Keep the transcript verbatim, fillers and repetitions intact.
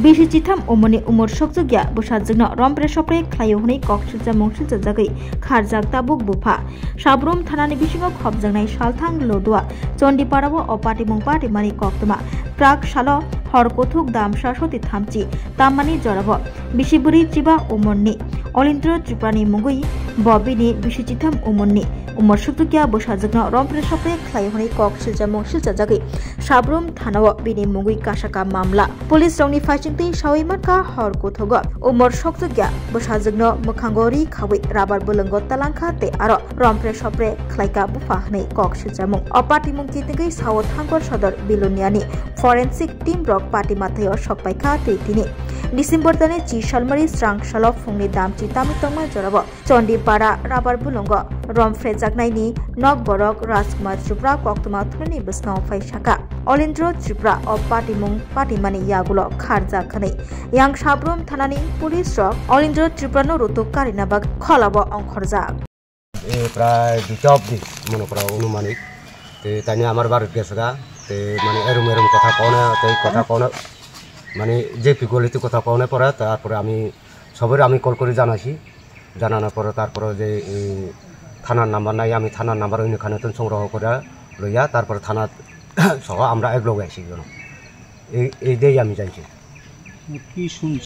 Bisi chitham umorni umor sokjak ya bwsajwkno rompre sopre khlaio hwnwi kok silchamung silchajagwi kharjak tabuk bupha. Sabrum thanani bisingo khopjaknai salthang lodua Chondiparao o patimung patimani koktwma. Prak salo hor kuthuk damsa soti thamchi tammani jorao bisi bwrwi chiba umorni Olindro Triparani mungwi bo bini bisi chitham umorni umor sukjak ya bwsajwkno rompre sopre khlai hwnwi kok silchamung silchajagwi Sabrum thanao bini mungwi kasaka mamla. Police rokni phaisingtwi sawi mankha hor kuthogo umor sokjak ya bwsajwkno mwkhango ri khawi rabar bwlwngo talangkha tei aro rompre sopre khlaika bupha hwnwi kok silchamung. O patimung kitingwi sao Thangor Sodor Biloniani forensic team rok pati mathaio sokpaikha tei tini December tani chi salmari srang salo phungni damchi tamwi tongma jorao Chondipara rabar bulongo romphrejaknaini nok borok Rajkumar Tripura koktwma thunani bwskango phai saka. Olindro Tripura o patimung patimani yagulo kharjak hwnwi yang Sabrum thanani police rok Olindro Tripurano rutuk karina bagwi kholabo ongkhorjak. E prai duita obdi, mone kora anumanik. Te tani amar barit gesga, te mane erum erum kotha kone, te kotha kone, mane je pigoliti kotha kone pore, tarpore ami soboire ami call kori janasi. Janana pore tarpore je, e, thanar number nai, ami thanar number oini khane tun songroho kore loiya, tarpore thana soho amra ek loge aisi jono. Ei, ei dei ami janchi. Ki sum